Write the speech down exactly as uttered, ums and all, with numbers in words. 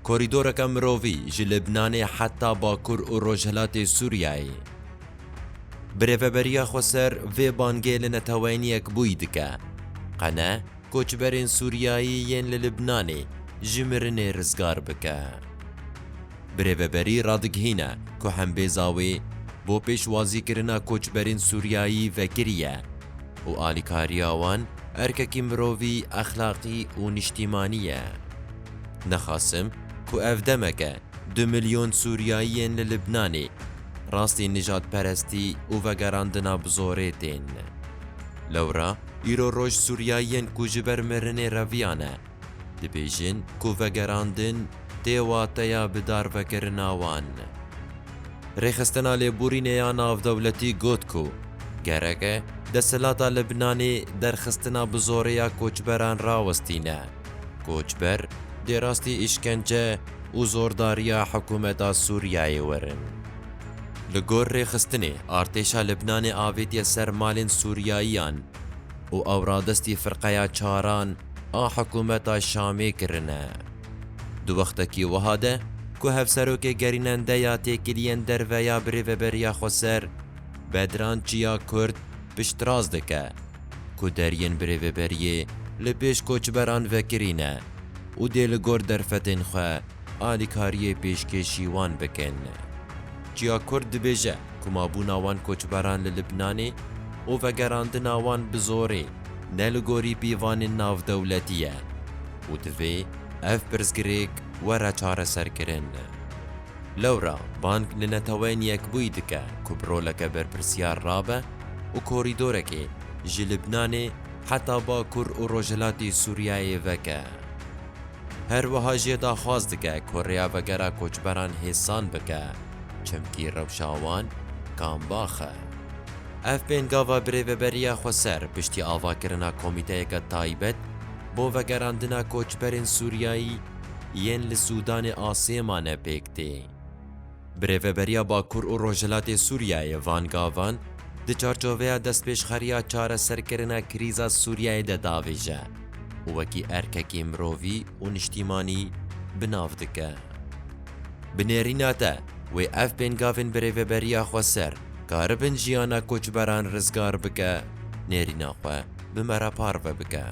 Korîdoreke mirovî ji Libnanê heta Bakur û Rojhilatê Sûriyeyê. Birêveberiya Xweser vê bangê li Neteweyên Yekbûyî dike. Qe ne koçberên Sûriyayî yên li Libnanê ji mirinê rizgar bike. Birêveberî radigihîne ku hembêza wê bo pêşwazîkirina koçberên Sûriyayî vekirî ye û alîkariya wan erkekî mirovî, exlaqî û niştîmanî ye. Nexasim ku ev demek e du milyon Sûriyayiyên li Libnanê rastî nijadperestî û vegerandina bi zorê tên. Lewra îro roj Sûriyayiyên ku ji ber mirinê reviyane, dibêjin ku vegerandin tê wateya bi darvekirina wan. Rêxistina Lêborînê ya Navdewletî got ku gerek e desthilata Libnanê derxistina bi zorê ya koçberan rawestîne. Koçber dê rastî îşkence û zordariya hikûmeta Sûriyeyê werin. Li gor rêxistinê, artêşa Libnanê avêtiye ser malên Sûriyayiyan û ew radestî firqeya çaran a hikûmeta Şamê kirine. Di wextekî wiha de ku hevserokê gerînende ya têkiliyên derve ya Birêveberiya Xweser, Bedran Çiya Kurd, piştrast dike ku deriyên birêveberiyê li pêş koçberan vekirî ne û dê li gor derfetên xwe alîkariyê pêşkêşî wan bikin. Çiya Kurd dibêje ku mabûna wan koçberan li Libnanê û vegerandina wan bi zorê ne li gorî pîvanên navdewletî ye û divê ev pirsgirêk were çareserkirin. Lewra bang li Neteweyên Yekbûyî dike ku bi roleke berpirsiyar rabe û korîdorekê ji Libnanê heta Bakur û Rojhilatî Sûriyeyê veke. Her wiha jê daxwaz dike ku rêya vegera koçberan hêsan bike, çimkî rewşa wan kambax e. Ev pêngava Birêveberiya Xweser piştî avakirina komîteyeke taybet bo vegerandina koçberên Sûriyayî yên li Sûdanê asê mane pêk tê. Birêveberiya Bakur û Rojhilatê Sûriyeyê van gavan di çarçoveya destpêşxeriya çareserkirina krîza Sûriyeyê de davêje û wekî erkekî mirovî û niştîmanî bi nav dike. Bi nêrîna te, wê ev pêngavên Birêveberiya Xweser karibin jiyana koçberan rizgar bike, nêrîna xwe bi me re parve bike.